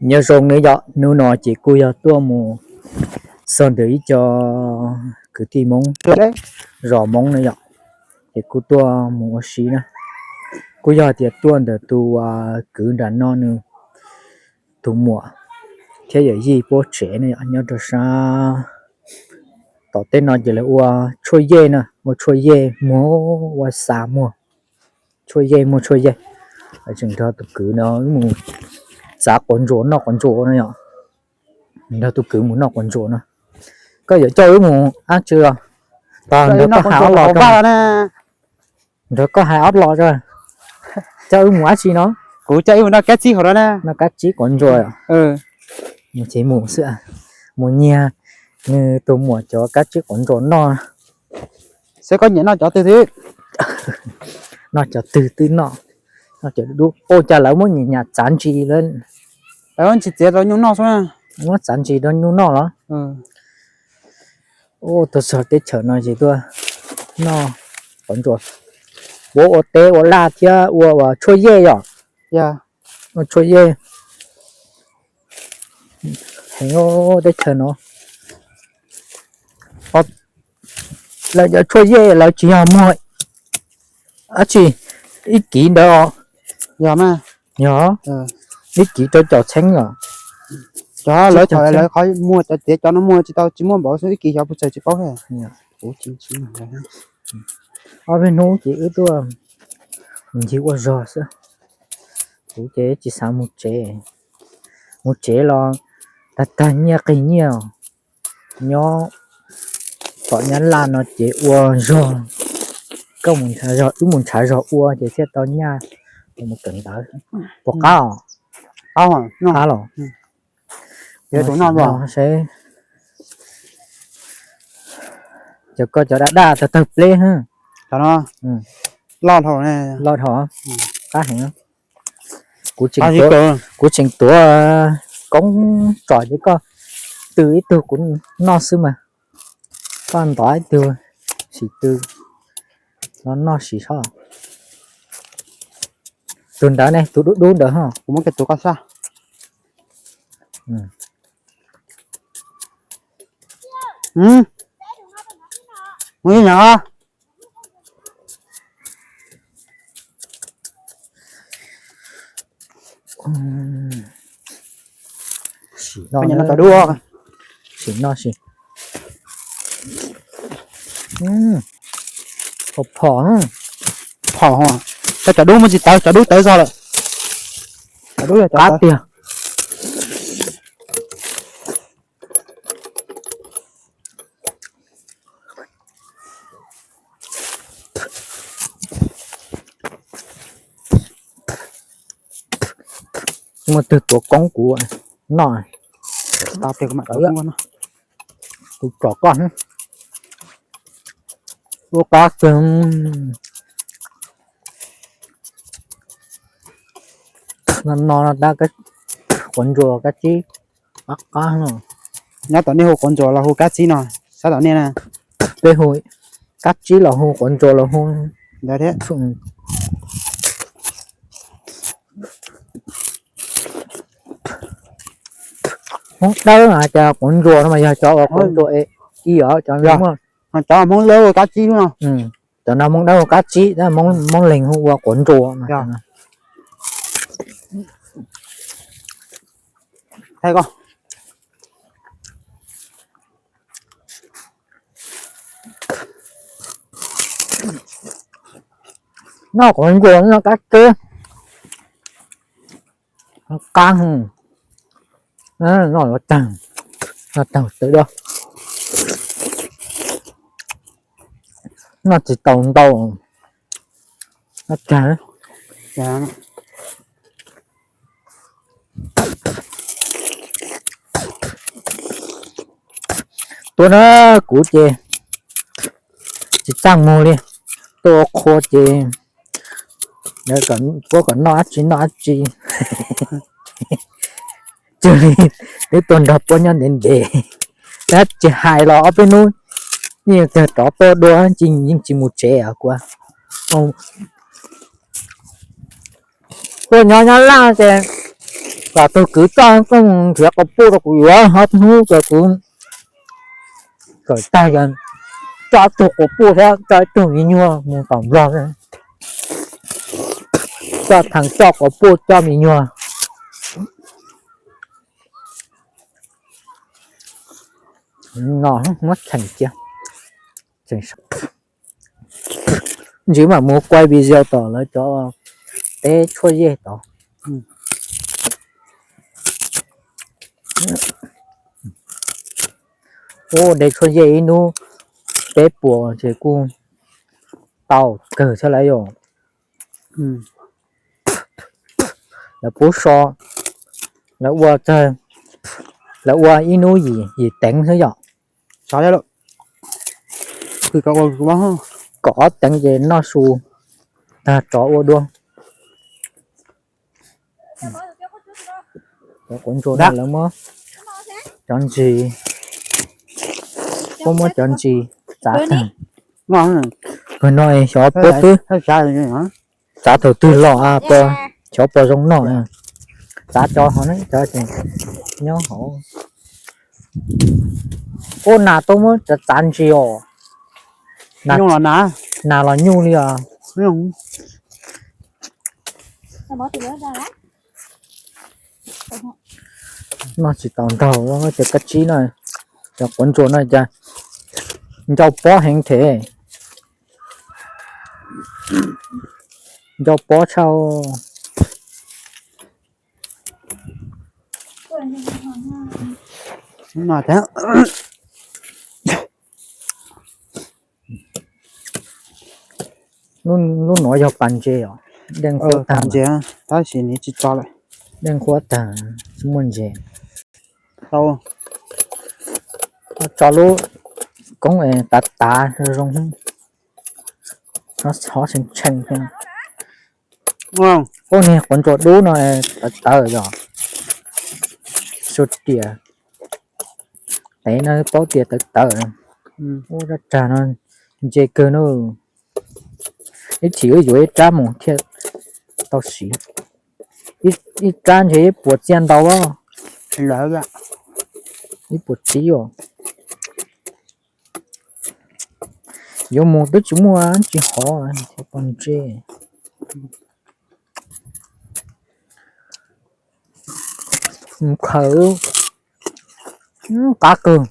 Nyob zoo nawb yom, hnub no ces kuj yog tuaj mus txog ntawm ib co kwv tij Hmoob, zos Hmoob na yom, ces kuj tuaj mus ua si na. Kuj yog tias tuaj ntawm tus kwv nram no nws tus muam thiab yawm yij puab tsev na yom, nyob rau sab tom tej no ces lawv ua tshuaj yej na, ua tshuaj yej muag, ua xav muag, tshuaj yej muag tshuaj yej. Tseem nrog tus kwv no wb mus txav quav ntsuas noj quav ntsuas no yom. Nrog tus kwv mus noj quav ntsuas no. Koj yuav coj wb mus dab tsi los? Tos nrog koj hais ob los, nrog koj hais ob los, coj wb mus dab tsi no? Kuv coj wb mus noj kab tsib hauv no na. Noj kab tsib quav ntsuas. Mus ces mus xwb, mus nyiag nws tus muam cov kab tsib quav ntsuas noj. Saib koj nyiam noj cov twg xwb. Noj cov twg twb noj. Noj cov dub dub, ua cas lawv muab nyam nyam txav ntsis lawm. Lawv muab ntsis txiav rau nyuj noj xwb. Muab txav ntsis rau nyuj noj los? Ua tuaj txog teb chaws no ces tuaj noj quav ntsuas. Puab ua teb ua laj thiab ua tshuaj yej yom. Ua tshuaj yej heev teb chaws no. Lawv cov tshuaj yej lawv tsis yog muag dab tsi ib kiv ntawd os. Yog, ib kiv rau caum txheeb os. Cov lawv thaum lawv qhov muag cov tiav cov no muag tsis tau, tsis muaj npaum xwb, ib kiv xyov puas txawg tsis paub thiab. Ob peb hnub ces wb tuaj ncig ua zog xwb. Kuv ces tsis xav mus tsev, mus tsev los tag tag nyiaj qig nyiaj. Nyob tom Nyab Laj no ces ua zog, koj mus ntshav zog, wb mus ntshav zog ua ces thiaj tau nyaj mus kawm ntawv. Puas qab os? Qab los. Saib, cov koj cov daj daj tawg tawg pleb. Loj dhau, loj dhau, qab heev. Kuv tseem tuav koob tsom ces koj tw ib tug kuv noj xwb mas. Koj ntov ib tug sim tw los noj sim soj. Tus ntawd ne, tus dub dub ntawd ho. Kuv muab kiag tus koj saj. Mus ib nyuag. Sim no, sim no sim. Phom phom, phom, cov dub muaj tsis tawv, cov dub tawv zog lawm. Qab tiag. Muaj twg tuav koob kuv noj. Kuv tsom koj, lub qab kawg. No no tab, quav ntsuas kab tsib, qab qab no. Nyob tom nej hu quav ntsuas los hu kab tsib no, sab tom nej na. Peb hu kab tsib los hu, quav ntsuas los hu ntawd thiab. Hmoob Dawb no cas quav ntsuas no mas yog cov uas quav ntsuas i os, cov Hmoob Dawb hu kab tsib no. Cov no Hmoob Dawb hu kab tsib, Hmoob Leeg hu ua quav ntsuas no. Noj quav ntsuas noj kab tsib, qab, noj los tag, noj tag tawv dab, noj tsis tau ntau, noj tag. Tuaj na, kuv ces tsis txaj muag li, tuaj ua qhua ces puab kom noj dab tsi noj dab tsi. Cuag li twb tuaj nrog puab nyob ntev ntev, tab tsis hais los ob peb hnub yeej kawg rov tuaj dua, yeej tsis mus tsev os kuv. Tuaj nyob nyob laj ces Kom tug kwv coj koj mus nrhiav quas puj rau kuv yuav, ho hnub ces kuv kawm tag ces coj ib tug quas puj thiab coj ib tug me nyuag mus tom Nplog, coj theem coj quas puj coj me nyuag. No muab tseem cia, tseem ntsis mam mus kuaj video tom lawv cov teb tshuaj yej tod. Ua de tshuaj yej ib hnub peb puas ces kuj tau kawg thiab lauj yom. Lawv pub so, lawv ua tag, lawv ua ib hnub yim yim teev xwb yom. Kom ob teev ces noj su tag tsov ua dua. Cov quav ntsuas no lawv muab cov ntsis, puab muab cov ntsis txav tag. Kawg no xyov puab twb txav thaum twg los, xyov puas zoo noj. Txav cov hov ne, cov nyob hauv. Ub, nas tuaj muab cov txav ntsis os. Nas los nyuj li os. Noj tsis tau nraug, cov kab tsib no, cov quav ntsuas no cas ncau pob heev thiab. Ncau pob tshaj. Lub nuav yog pas ntses os, dej nqhuab tag, tab sis nws tsis tso lawm. Dej nqhuab tag, tsis muaj ntses. Tso lub koob tav tav zoo, hov tshee tshee. Ub, niag quav ntsuas dub no tawv tawv yog, su tias tev no paub tias tawv tawv. Ub, rab rag no ntse kawg na. Ib chim wb yuav ib rab mus thiaj tau siv. Ib rab ntshe ib puas txhiab ntau, ib puas tsib os. Yuav mus twb tsis muaj tsis hov, pos ntsej. Mus khaws, qab kawg,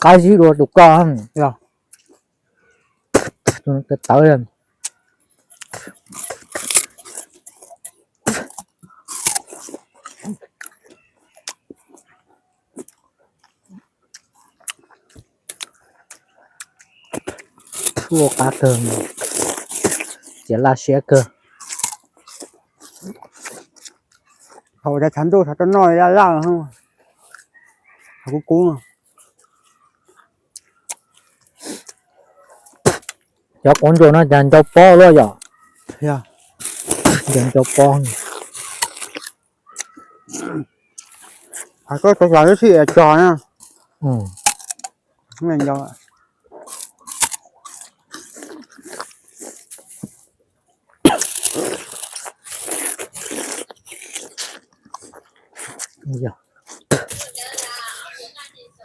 qab zib dua tus koj. Tawv. Ua qab kawg, ces laj siab kawg. Thaum tshav ntuj tshav rau noj laj laj, kub kub. Cov quav ntsuas no cas ncau pob luaj yom? Ncau ncau pob. Koj tau xyov lub sij hawm tso na.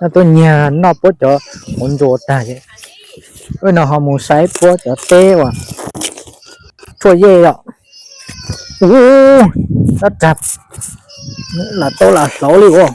Tuaj nyiag noj puab cov quav ntsuas tag, wb no ho mus saib puab cov teb uas tshuaj yej os. Ub, dab rag, lam tau lam hlauv li as.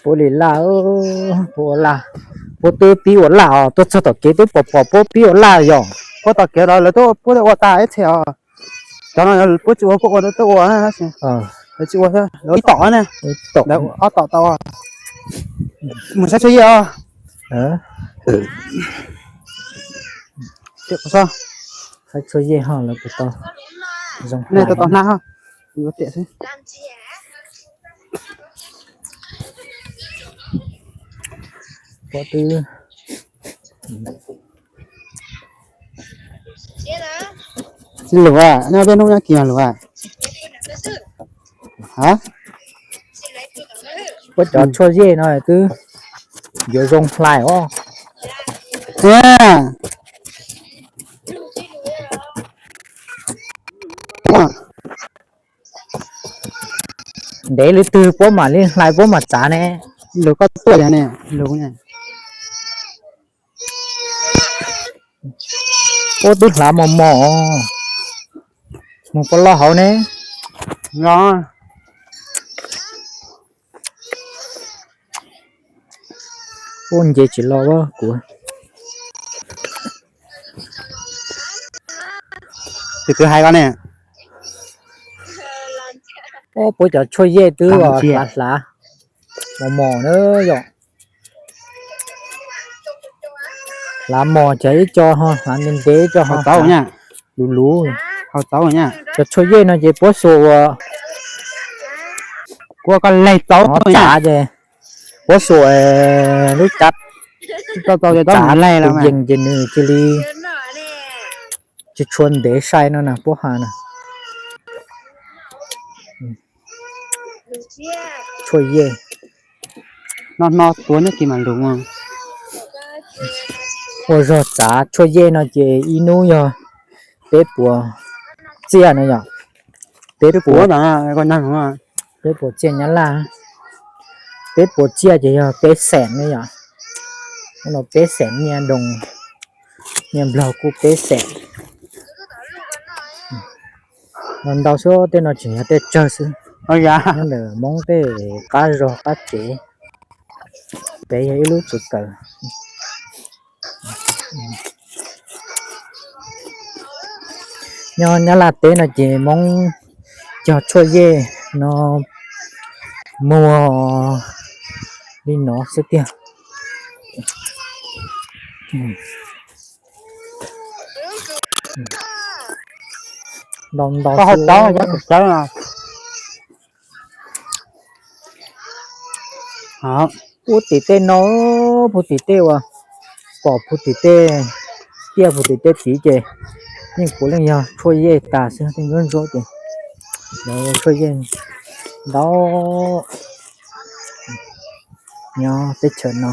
Puab li laj, puab ua laj, puab twb pib ua laj os, tuaj txog tom kev twb pom pom puab pib ua laj yog. Puab tom kev los lawv twb puab ua tag ib txhia os. Cov no puab tsis ua, puab ua twb ua, lawv tsis ua, lawv ib tom ne, ob tom tau. Mus saib tshuaj yej os. Saib tshuaj yej ho lawv puas tau zoo, nej tau tau hnab ho, kuv yuav tiam xwb. Puab twb Lug a, nyob peb hnub nyob kis lug a. Ha? Puab cov tshuaj yej no twb yuav zoo hlais os. Ntev li twg puab mam li hlais puab mam txav ne? Lug koj tuaj yog ne, lug ne. Puab twb hlav mos mos, mus puab loj hauv ne. Puab nce tsis los kuv. Tus kwv hais ko ne. Puab cov tshuaj yej twb hlav hlav mos mos na yom. Hlav mos ces ib co ho hlav ntev ntev, ib co ho hlav luv luv. Cov tshuaj yej no ces puab xuas ua, kuv koj leg tau no tsav ces puab xuas lub cav tsav yees ces nws cia li tsis tshua ntev sai no na puab has na. Tshuaj yej no no tuav nyob kis mas lug. Ua zog txav tshuaj yej no ces ib hnub yog peb puas txiaj no yom. Peb puas, peb puas txiaj nyab laj, peb puas txiaj ces yog peb xeem ne yom. Ua no peb xeem, nyiaj doos nyiaj nplog kuj peb xeem. Ntau xwb, tej no tseem yog tej tsawg xwb. Nyob ntawm Hmoob tej qab zog qab tsev, peb yog ib lub tsev kawm. Nyob Nyab Laj teb no ces Hmoob cog tshuaj yej no muag li no xwb tiag. Ntau ntau xwb. Puag tim tej no, puag tim tej uas pom puag tim tej tiaj puag tim tej tid ces yeej puav leej yog tshuaj yej tas xwb, tej ntsuab ntsuab ces lawv tshuaj yej ntau nyob teb chaws no.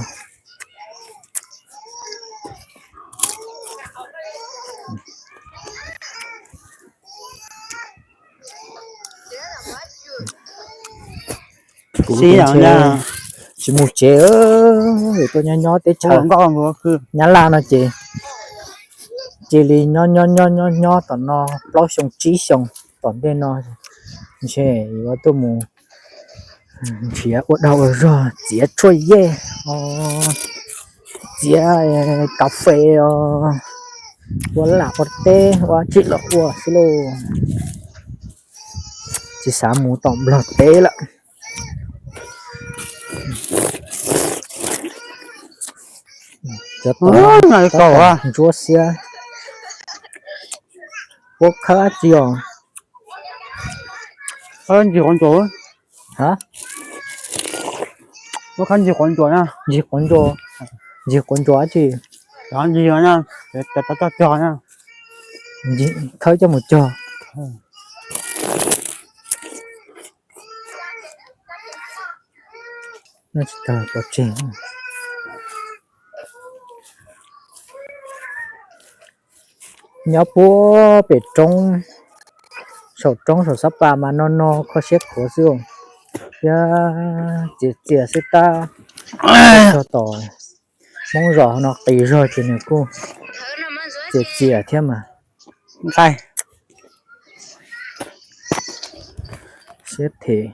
Kuv tsis mus tsev, tuaj nyob nyob teb chaws Nyab Laj no ces cia li nyob nyob nyob nyob nyob tom no plaub xyoo tsib xyoo tom ntej no, ntshe yuav tuaj mus nrhiav ua dag ua zog txiav tshuaj yej, txiav kas fes os, ua lam ua teb ua tsi los ua xwb lauj. Tsis xav mus tom Nplog teb lawm. Cov tom ntsuab xiab, puab khawb dab tsi os? Ncig quav ntsuas, ncig quav ntsuas, ncig quav ntsuas dab tsi? Khawb coj mus cog. Nyob puag pem roob, saum roob saum Xab Pas mas no no kho siab khuav xwb, thiab txias txias xwb tab. Txog tom Hmoob zos no qis zog ces nws kuj txias txias thiab mas. Nqaij siab them.